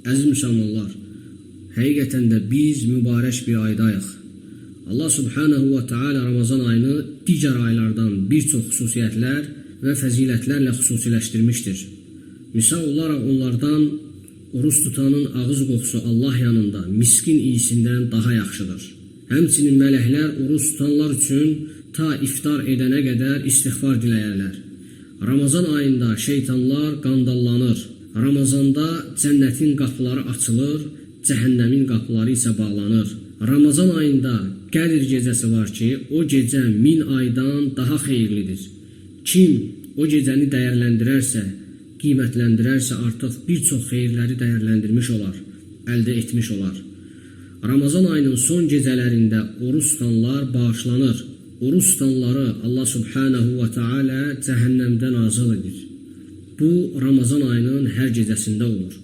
Əziz müsəlmanlar, həqiqətən də biz mübarək bir aydayıq. Allah Subhanahu və Teala Ramazan ayını digər aylardan bir çox xüsusiyyətlər və fəzilətlərlə xüsusiləşdirmişdir. Misal olaraq onlardan oruc tutanın ağız qoxusu Allah yanında miskin iyisindən daha yaxşıdır. Həmçinin mələklər oruc tutanlar üçün ta iftar edənə qədər istiğfar diləyərlər. Ramazan ayında şeytanlar qandallanır. Ramazanda cənnətin qapıları açılır, cəhənnəmin qapıları isə bağlanır. Ramazan ayında Qədir gecəsi var ki, o gecə 1000 aydan daha xeyirlidir. Kim o gecəni dəyərləndirərsə, qiymətləndirərsə artıq bir çox xeyirləri dəyərləndirmiş olar, əldə etmiş olar. Ramazan ayının son gecələrində oruc tutanlar bağışlanır. Oruc tutanları Allah Subhanahu və Teala cəhənnəmdən azad edir. Bu Ramazan ayının hər gecəsində olur.